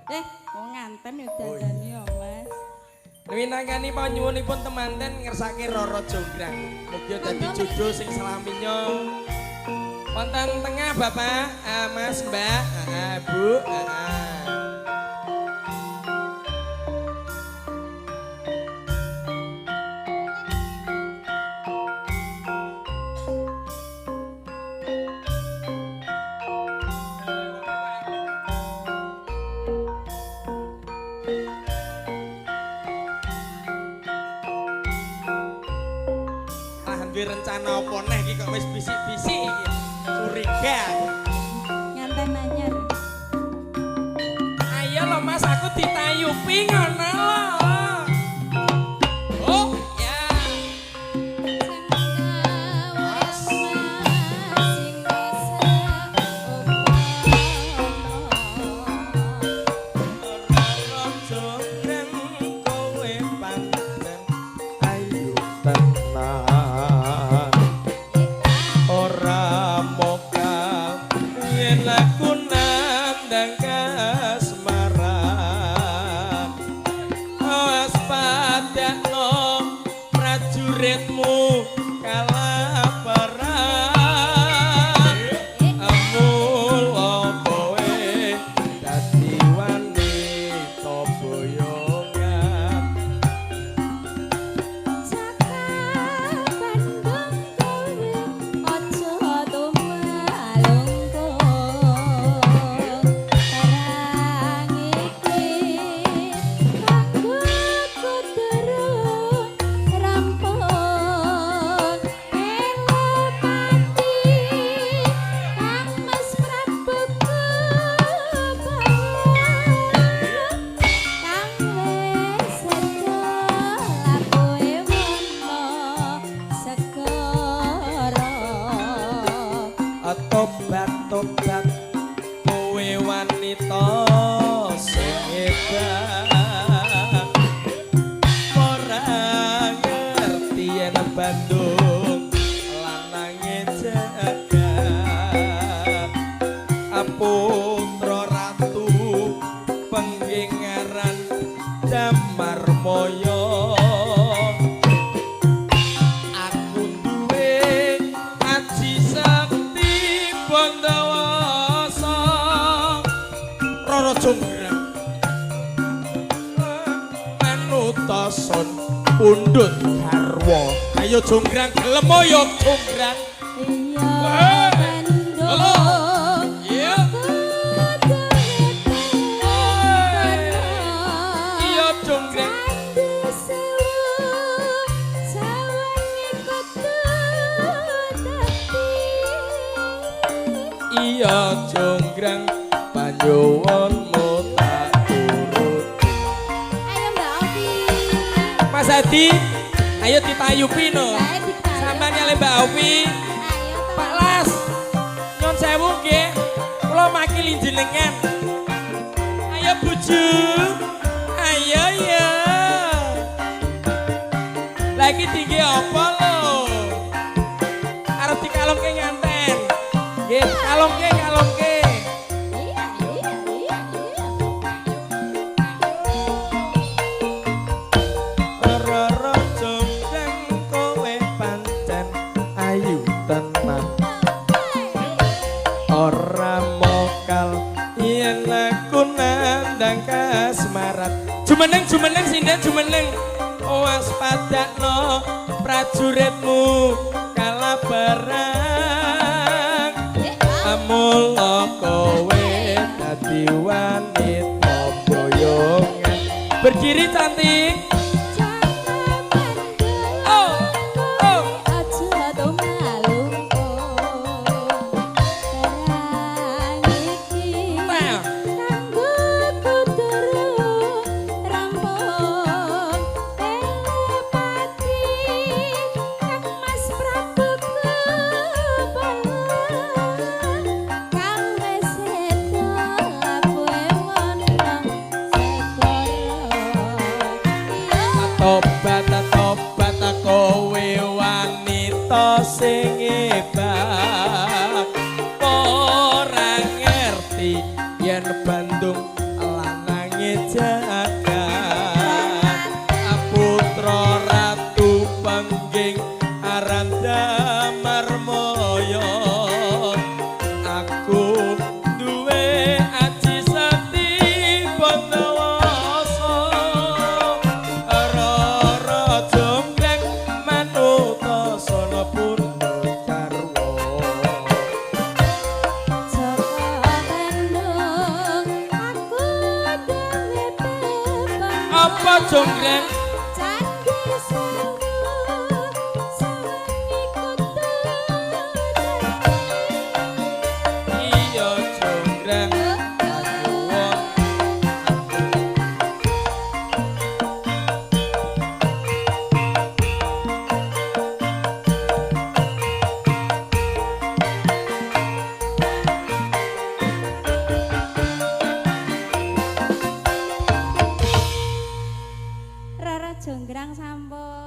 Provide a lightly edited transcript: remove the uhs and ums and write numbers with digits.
Wong nganten yo dandani yo, Mas. Minangkani panyuwunipun temanten ngersake Roro Jonggrang. Mugi dadi jodoh sing selaminya. Wonten tengah Bapak, Mas, Mbak, Bu, Lah duwe rencana apa neh iki kok wis bisik-bisik iki. Curiga. Nganten anyar. Ayo lho Mas, aku ditayupi ngono lho. Oh, ya. Roro Jonggrang kowe pancen ayu tenan. Ora mokal yen aku nandang kasmaran. Awas padakno prajuritmu kalah perang. Mula kowe dadi wanita boyongan. Jaka Bandung kowe aja tumalungkung. Perang iki kanggo durung rampung. Elopati Kang Mas Prabu Kepala kang wis sedo lakuhe wono segara. Tobat tobat kowe wanita sing hebat. Ora ngerti yen Bandung lanange jagat. Putra ratu pengging aran Damar Moyo. Aku duwe aji sakti Bondowasa. Roro Jonggrang manuta sun pundhut garwa. Ayo Jonggrang gelem ya Jonggrang. Iya Halo. Bandung Iya. kudu Iya Jonggrang. Candi Sewu sawange kudu dadi. Iya Jonggrang panyuwunmu tak turuti. Ayo Mbak Ovi. Mas Adi, ayo ditayupi no. Kae ditayup. Sampeyan nyale Mbak Ovi. Ayo to. Pak Las, nyun sewu nggih. Kula makili jenengan. Ayo buju. Ayo ya. Lagi tinggi apa lo? Arep dikalungke nganten. Nggih, kalungke kalungke. Iya. Roro Jonggrang kowe pancen ayu tenan. Ora mokal yen aku nandang kasmaran. Jumeneng jumeneng sinden jumeneng. Awas padakno prajuritmu kalah perang. Mula kowe dadi wanita boyongan. Berdiri cantik. Jaka Bandung Oh, oh. aja tumalungkung. Perang iki Nah. kanggo durung rampung. Telepati Kang Mas Prabu Kepala kang wis sedo labuhe wono segara. Iya. Tobat tobat kowe wanita sing hebat. Ora ngerti yen Bandung lanang Agunge jagat, putra ratu Pengging aran Damarmaya. Aku duwe aji sati Bondowoso, Rara Jonggrang manuta sono pundhut garwa. Joko Bandung aku duwe pepanggon. Apa, Jonggrang? Candi Sewu sewengi kudu dadi. Iya, Jonggrang, nyuwun. Rara Jonggrang sampun.